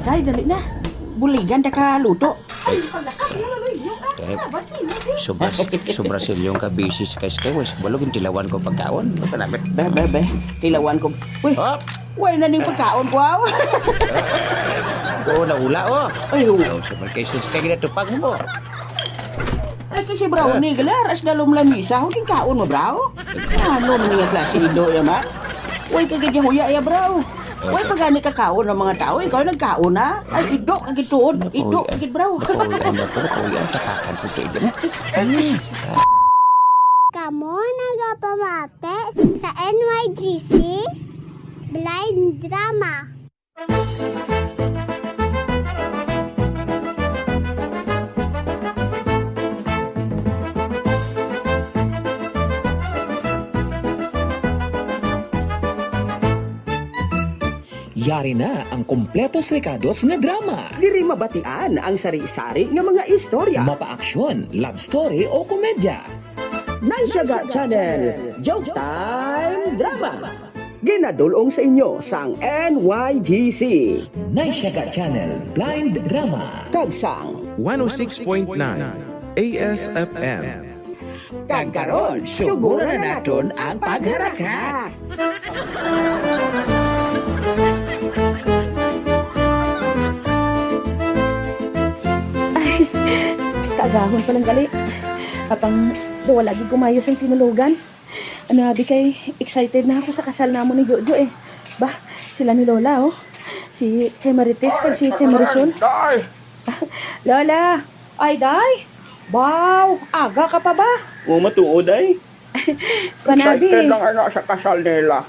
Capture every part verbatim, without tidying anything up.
Kay, dali na. Buligan ta ka luto. Ay, paglakas mo na, Loy. Yung, ah, eh, sa Basilio, eh. Sobra, sobra silyong ka busy sa kay Sky West. Walo, gintilawan ko pagkaon. Ano ka namin? Be, be, be. Tilawan ko. Uy, Hop! Way na ning pagkaon ko, aw. Oo, naula, oh. Ay, oo. Oh, sobra kay sis, kay ginatupag mo. Ay, kay si Brownie, galar, as dalom lamisa. Huwag yung kaon mo, bro. Ano man yung klase ido yan, ha? Uy, kagid yung huya, ya, bro. Uy, pag gani ka kaon ng mga tao, ikaw nagkaon, ha? Ay, ido, kagid tuod. Ido, kagid, bro. Napauwian na po, napauwian. Takakan po sa ido. Kamo nagapamati sa N Y G C Blind Drama. Yari na ang kompletos rekados nga drama. Diri mabatian ang sari-sari nga mga istorya. Mapa-aksyon, love story o komedya. Naisyaga Channel, Joke Time Drama. Ginadul-ong sa inyo sang N Y G C. Naisyaga Channel, Blind Drama. Kag sang one oh six point nine A S F M. Kag karon, suguran na naton ang pagharaka. Ay, kaagahon pa lang gali. Apang wala gid ko maayo sang tinulogan. Ano, abi, kay excited na ako sa kasal namon ni Jojo, eh. Bah, sila ni Lola, oh. Si Che Marites kag si Che Marisol. Day! Lola! Ay, day! Wow! Aga ka pa ba? O, matuod, day. Panabi. Excited lang ana sa kasal nila.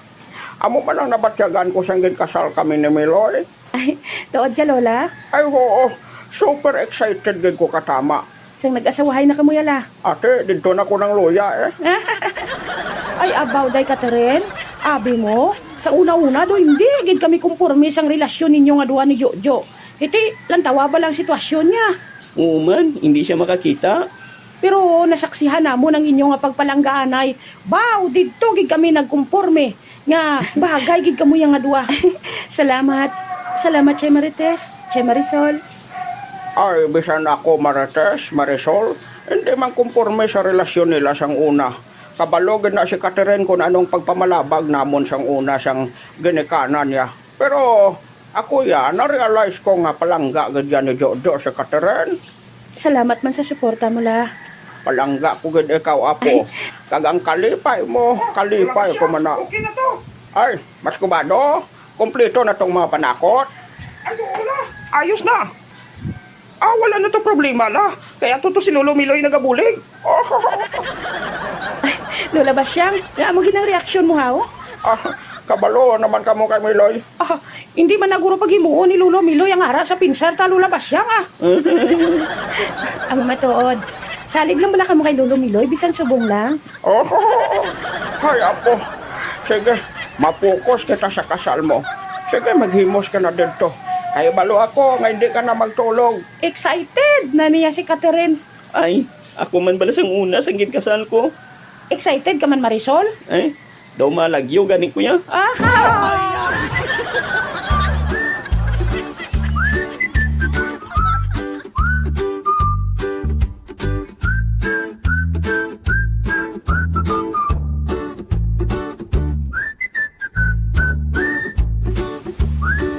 Amo man ang nabatyagan ko sang ginkasal kami ni Miloy. Ay, tuod ka, Lola? Ay, oo. Super excited gid ko katama. Sang nag-asawahay na kamo, yala? Ate, didto na ko nang luya, eh. Ay, abaw, day Catherine. Abi mo, sa una-una, do, hindi gid kami kumporme sang relasyon ninyo nga duha ni Jojo. Kiti, lantawa ba lang sitwasyon niya? Oo man, hindi siya makakita. Pero nasaksihan namon ang inyo nga pagpalanggaanay. Baw, didto gid kami nagkumporme nga bagay gid kamo yang nga duha. Salamat. Salamat, Che Marites, Che Marisol. Ay, bisan ako, Marites, Marisol, hindi man kumporme sa relasyon nila sang una. Kabalo gid na si Catherine kung anong pagpamalabag namon sang una sang ginikanan niya. Pero ako ya, na-realize ko nga palangga gid yan ni Jojo si Catherine. Salamat man sa suporta mo, la. Palangga ko gid ikaw, apo. Ay. Kag ang kalipay mo, kalipay ko man na. Okay na to. Ay, mas kubado, kompleto na tong mga panakot. Ay, oo, la. Ayos na. Ah, wala na to problema, la. Kaya to, to si Lolo Miloy nagabulig. Ay, Lola Basyang, nga amo gid ang reaksyon mo, ha, oh? Ah, kabalo naman kamo kay Miloy. Ah, hindi man na guro paghimuon ni Lolo Miloy ang ara sa pinsar ta, Lola Basyang, ah. Ang matuod. Salig lang bala kamo kay Lolo Miloy, bisan subong lang. Oh, hay, apo. Sige, mapokus kita sa kasal mo. Sige, maghimos ka na didto. Kay balo ako nga hindi ka na magtulog. Excited na niya si Catherine. Ay, ako man bala sang una sang ginkasal ko. Excited ka man, Marisol? Eh, daw malagyo gani ko ya. Ah!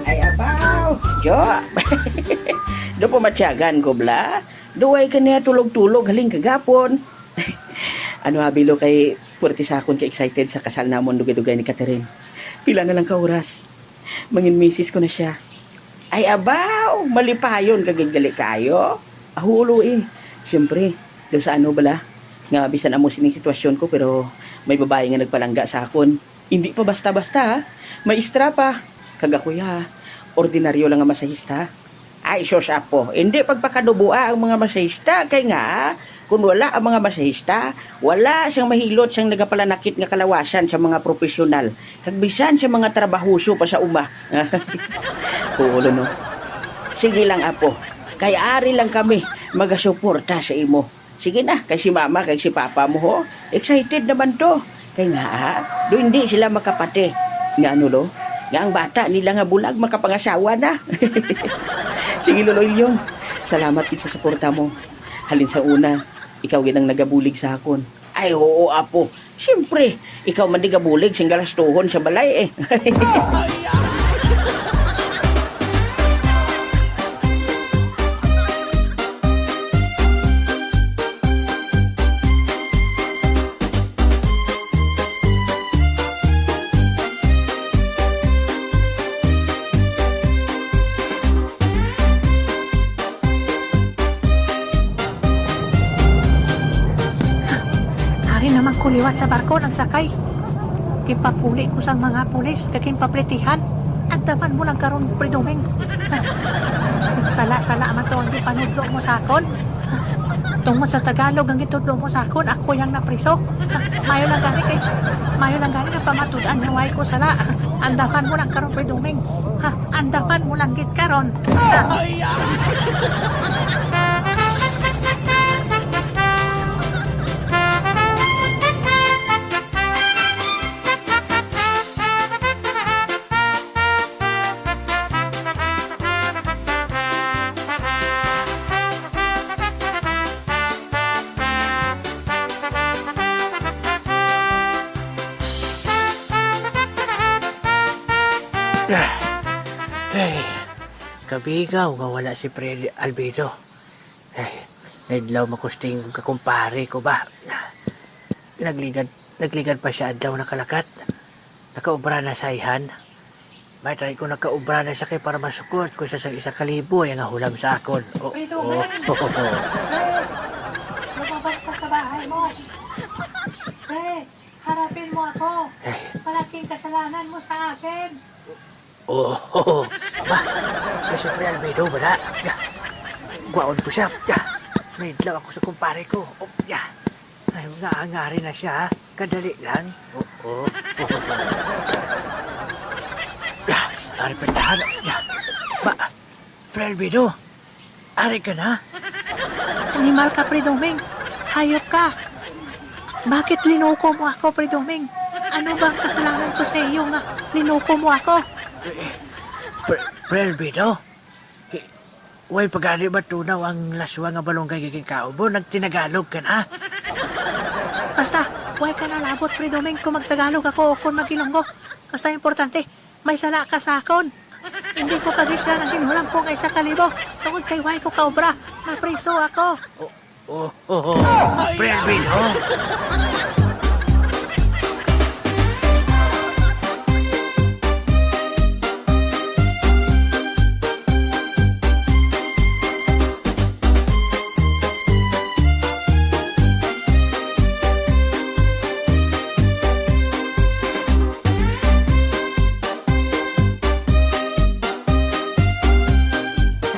Ay, abaw, Jo. Do pumatyagan ko, bla. Duway ka niya tulog-tulog, haling kagapon. Ano, ha, Bilo, kay puwerte sa akon ka-excited sa kasal namon dugay-dugay ni Catherine. Pila na lang ka oras, mangin misis ko na siya. Ay, abaw, malipayon ka gid gali kayo. Ahulo, eh. Siyempre, daw sa ano bala, nga bisan amo sining sitwasyon ko, pero may babae nga nagpalangga sa akon. Hindi pa basta-basta, ha? May istra pa. Kag ako, ya, ordinaryo lang nga masahista. Ay, sus, apo, hindi pagpakadubua ang mga masahista, kay nga, kung wala ang mga masahista, wala siyang mahilot siyang nagapalanakit nga kalawasan sa mga profesional, kag bisan sa mga trabahoso pa sa uma. Kulo, no? Sige lang, apo, kay ari lang kami magasuporta sa imo. Sige na, kay si mama, kay si papa mo, ho, excited naman to. Kay nga, ah, do hindi sila makapati. Nga ano, lo? nga ang bata nila nga bulag makapangasawa na. Sige, Lolo Ilyong, salamat gid sa suporta mo. Halin sa una, ikaw gid ang nagabulig sa akon. Ay, oo, apo. Siyempre, ikaw man di gabulig sing galastuhon sa balay, eh. Ari naman ko liwat sa barko nagsakay. Ginpapuli ko sang mga pulis kag ginpaplitihan. Andam man mo lang karon, Pre Doming. Sala-sala man to ang gipanudlo mo sa akon. Tungod sa Tagalog ang gitudlo mo sa akon, ako yang napriso. Mayo lang gani kay, mayo lang gani nga pamatud-an nga way ko sala. Andam man mo lang karon, Pre Doming. Ha, andam man mo lang gid karon. Ha? Ah, ay, kabigaw nga wala si Pre Albedo. Ay, naidlaw makusting kakumpare ko ba? Nagligad, nagligad pa siya adlaw nakalakat. Nakaobra na sa ihan. May try ko nakaobra na siya kay para masukot ko siya sa isa ka libo nga hulam sa akon. O, Pre, o. Pre, lumabas ka sa bahay mo. Pre, harapin mo ako. Ay. Malaking kasalanan mo sa akin. Oh, ba? May si Pre Albedo ba na? Ya. Kwaon ko siya. Ya. Naidlaw ako sa kumpare ko. Oh, ya. Ay, nga angari na siya, ha? Kadali lang. Oo. Ya. Ari pa tahan. Ya. Ba? Pre Albedo. Ari ka na? Animal ka, Pre Doming. Hayop ka. Bakit linuko mo ako, Pre Doming? Ano bang kasalanan ko sa iyo nga linuko mo ako? Eh, eh, Pre-, Pre Albedo? Eh, way pa gani ba tunaw ang laswa nga balunggay gikan kaon mo? Nagtinagalog ka na? Basta, way ka na labot, Pre Doming, kung magtagalog ako o kung mag-Ilonggo. Basta importante, may sala ka sa akon. Hindi ko pagislan ang ginhulam ko nga isa ka libo, tungod kay way ko kaobra, napriso ako. Oh, oh, oh, oh. Pre Alvin, oh.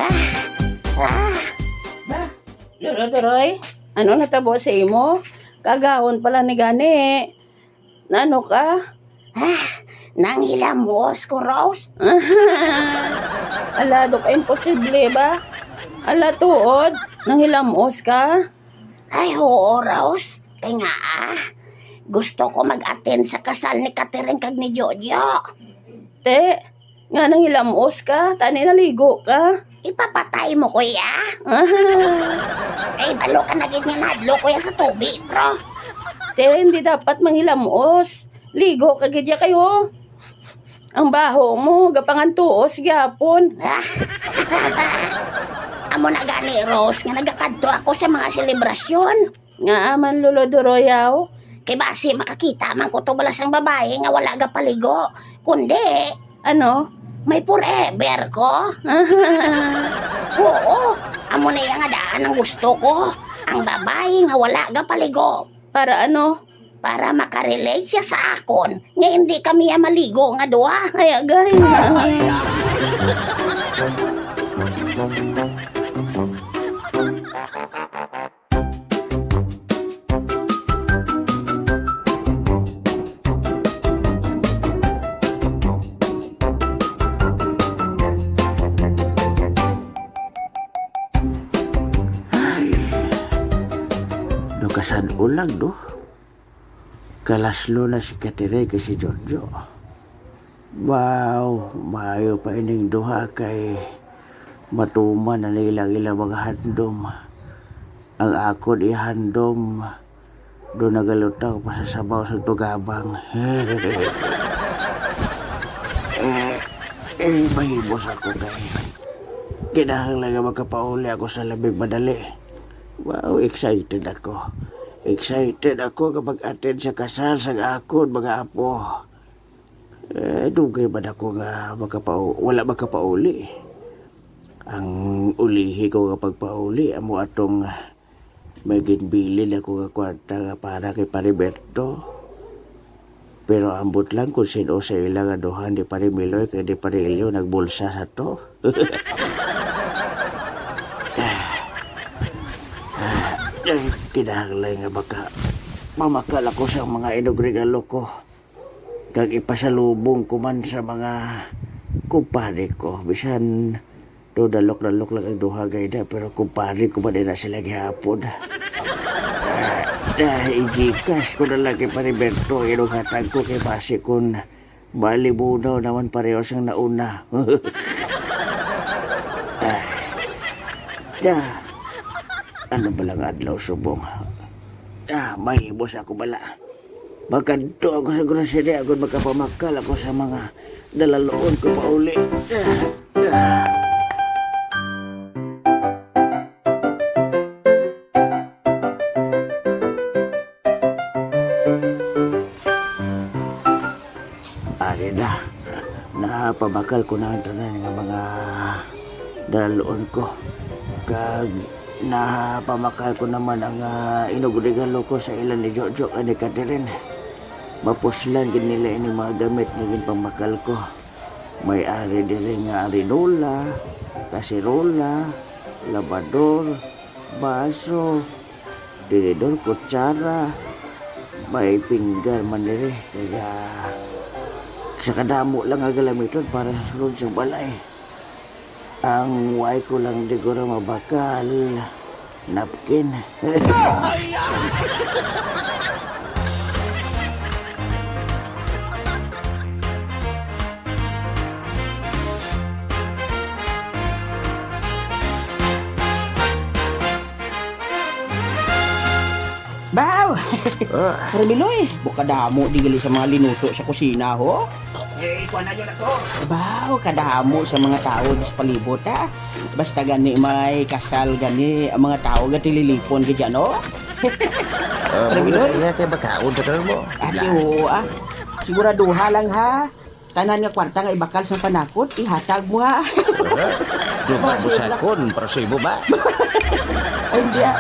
Ah, ah. Ba, Lolo Doroy, ano natabo sa imo? Kagahon pala ni gani. Naano ka? Ah, nanghilamos ko, Rose. Ala, Dok, imposible ba? Ala, tuod, nanghilamos ka? Ay, oo, Rose. Kay nga, ah, gusto ko mag-attend sa kasal ni Catherine kag ni Jojo. Te, nga nanghilamos ka, tani naligo ka. Ipapatay mo ko, ya? Ay, balo ka na gid nga nahadlok ko ya sa tubig, bro. Te, hindi dapat manghilamos. Ligo ka gid ya kayo. Ang baho mo, gapangantuos gyapon. Amo na gani, Rose, nga nagakadto ako sa mga selebrasyon. Ngaa man, Lolo Doroyaw? Kay basi makakita man ko to bala sang babayi nga wala gapaligo. Kundi, ano? May forever ko. Oo, amo na iya nga daan ang gusto ko. Ang babayi nga wala gapaligo. Para ano? Para makarelate siya sa akon nga hindi kami ya maligo nga duha. Ay, agay. Ay. No, kasad-ol lang, no? Kalaslo na si Katire kay si Jojo. Wow, maayo pa ining duha kay matuman na nila ang ilang mga handom. Ang akon ihandom, do nagalutaw pa sa sabaw sa tugabang. Eh, eh, mahimos ako kay kinahanglan nga makapauli ako sa labing madali. Wow, excited ako. Excited ako nga mag-attend sa kasal sa akon mga apo. Eh, dugay man ako nga makapau-, wala makapauli. Ang ulihi ko nga pagpauli, amo atong may ginbilin ako nga kwarta nga para kay Pare Berto. Pero ambot lang kung sino sa ila nga duha ni Pare Miloy kay ni Pare Elio nagbulsa sa to. Ah, ah, ay, kinahanglan nga baka mamakal ako sa mga inugregalo ko. Kag ipasalubong ko man sa mga kumpare ko. Bisan to dalok-dalok lang ang duha gayda, pero kumpare ko man na sila gihapon. Ah, ah, i-Gcash ko na lang kay Pare Berto ang inyong hatag ko kay basi kung malibunaw naman pareho sang nauna. Ah, ah, ano ba lang adlaw subong? Ah, mahimo sa ako bala. Magkadto ako sa grocery agud makapamakal ako sa mga dalaluon ko pauli. Ari na, napamakal ko na ang tanan nga mga dalaluon ko. Kag napamakal ko naman ang, ah, inugregalo ko sa ila ni Jojo kag ni Catherine. Mapuslan gid nila ini mga gamit nga ginpamakal ko. May ari diri nga arinola, kasirola, labador, baso, tinidor, kutsara, may pinggan man diri. Kaya sa kadamo lang nga galamiton para sa sulod sa balay. Ang way ko lang di ko ra mabakal, napkin. Baw! Ah. Pare Miloy, bukadamo di gali sa mga linuto sa kusina, ho? Eh, ikuha na yun ako. Baw, kadamo sa mga tao di sa palibot, ha? Basta gani may kasal gani, ang mga tao gatililipon ka dyan, oh. Ah, Pare Miloy? Kaya kay makaon sa karon mo. Ate, oo, ah. Siguraduha lang, ha? Tanan nga kwarta nga ibakal sa panakot, ihatag mo, ha? Duga mo sa kon, para sa imo ba? Ay, hindi, ah.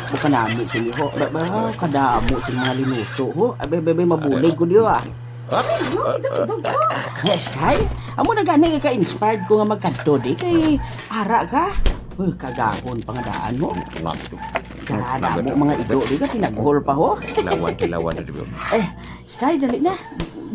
Eh, buka nami sa iyo, ho. Ba, ba, kadamo sa mga linuto, ho. Abay, abay, abay, mabulig ko niyo, ah. Ah, ah, ah, Yes, kay. Amo na gani nga ka-inspired ko nga magkadto, di kay ara ka. Uy, kagahon pa nga daan mo. Kadamo mga ido, di ka tinaghol pa, ho. Tilawan, tilawan na, di ba? Eh, Sky, dali na.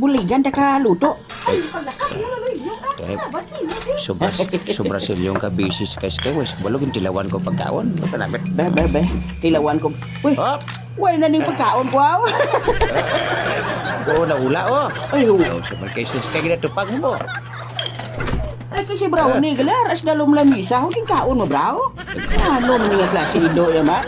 Buligan ta ka luto. Ay, paglakas mo, Laloy. Yung, ah, Dahil sabat sa inyo, eh. Sobra, sobra sa inyong kabisi sa kay Sky. Wes, balog yung tilawan ko pagkaon. Ano ka namin? Be, be, be. Tilawan ko. Uy, Hop! Way na ning pagkaon ko, aw. Oo, naula, oh. Ay, oo. Ay, sa mga kay Sky, ginatupag mo. Ay, kay si Brownie, galar, as dalom lamisa. Huwag yung kaon mo, bro. Ano man nga klase ido, ya, ma?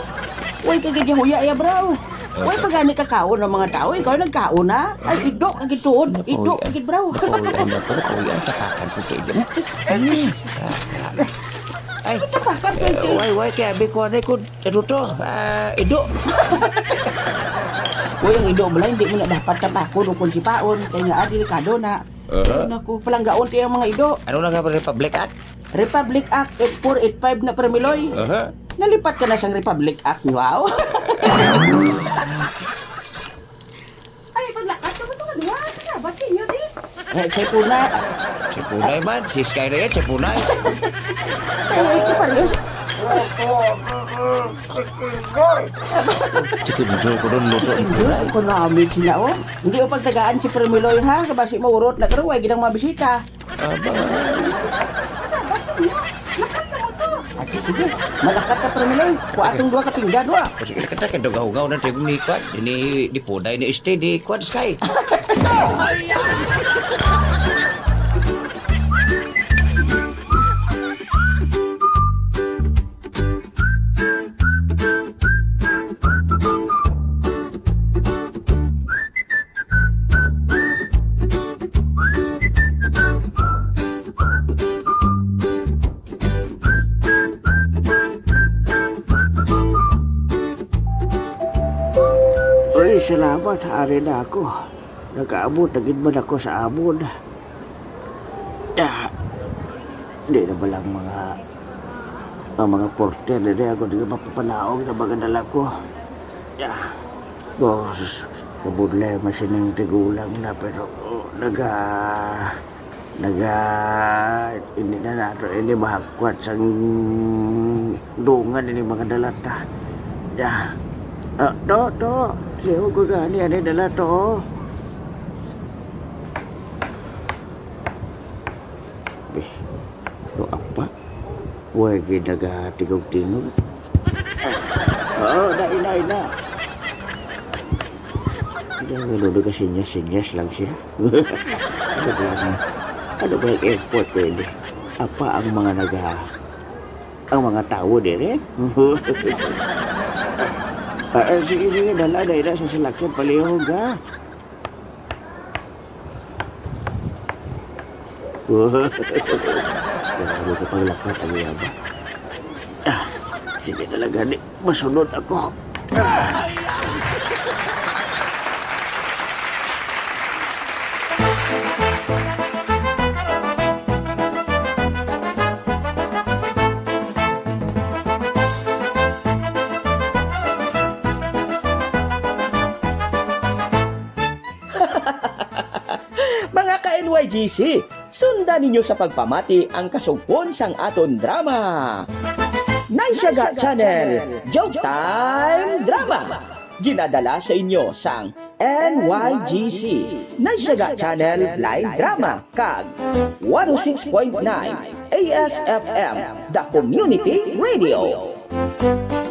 Way ka gid huya, ya, bro. Way pa gani kakaon ang mga tao. Ikaw nagkaon na. Ay, ido ka gid tuod. Ido ka gid, bro. Napawian na ko, napawian. Tapakan ko sa ido. Ay, Tapakan ko eh, ito. Way, way, kaya abi ko, anay ko, ano to? Ah, ido. Uy, ang ido, bala, hindi mo na dapat tapakon o kung sipaon. Kaya nga, ah, delikado na. Aha. Ay, naku, palanggaon tayo ang mga ido. Ano na nga ba, Republic Act? Republic Act eight four eight five na, Premiloy. Aha. Nalipat ka na sang Republic Act, wow. Ay, paglakat ka ba ito nga duha? Sabat sa inyo, di? Eh, Chef Punay. Chef Punay man, si Sky na yan, Chef Punay. Ay, ay, ito pa rin. Chicken Joy ko doon, luto ang Chicken Joy, kulay. Ako na, amin sila, oh. Hindi ko pagtagaan si Premiloy, ha? Kabasi maurot na karon, way ginang mga bisita. Aba. Sabat sa inyo. Lakat ka mo to. Ate, sige. Malakat ka, Premiloy. Kuha atong duha ka pinggan, wa. O, sige, kata kay dugaw-gaw na tayo ni Kwan. Ni, ni Puday, ni Este, ni Kwan, Sky. Salamat, ari na ako. Nakaabot na gid man ako sa amon. Ah, di na ba lang mga, ang mga porter diri ako di mapapanaog na mga dala ko. Ah, boss, kabudlay man sining tigulang na, pero, oh, naga, naga, hindi na nato ini mahakwat sang dungan ini mga dalata. Ah, ah, to, to, siya ko gani, ani dala to. Bih, no apa? Way gid nagatingog-tingog. Oo, na, ina, ina. Hindi, ano, nagasinyas-sinyas lang siya. Ano ba ang, ano ba ang airport, pwede? Apa ang mga naga-, ang mga tawo dire? Ah, ah, sige, sige, dala na ina sa salakyan, palihog, ha? Grabe ka paglakat, ano yan ba? Ah, sige talaga, di. Masunod ako. Ah! Mga ka-N Y G C, sundan ninyo sa pagpamati ang kasugpon sang aton drama. Naisyaga Channel, Joke Time Drama. Ginadala sa inyo sang N Y G C, Naisyaga Channel Blind Drama, kag one oh six point nine A S F M, The Community Radio.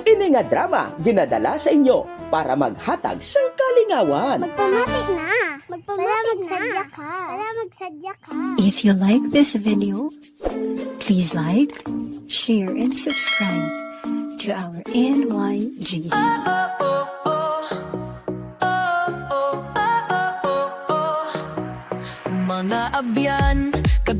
Ini nga drama ginadala sa inyo para maghatag sang kalingawan. Magpamati na. Magpamati na. Wala magsadya ka. Wala magsadya ka. If you like this video, please like, share, and subscribe to our N Y G C. Mga abyan, kag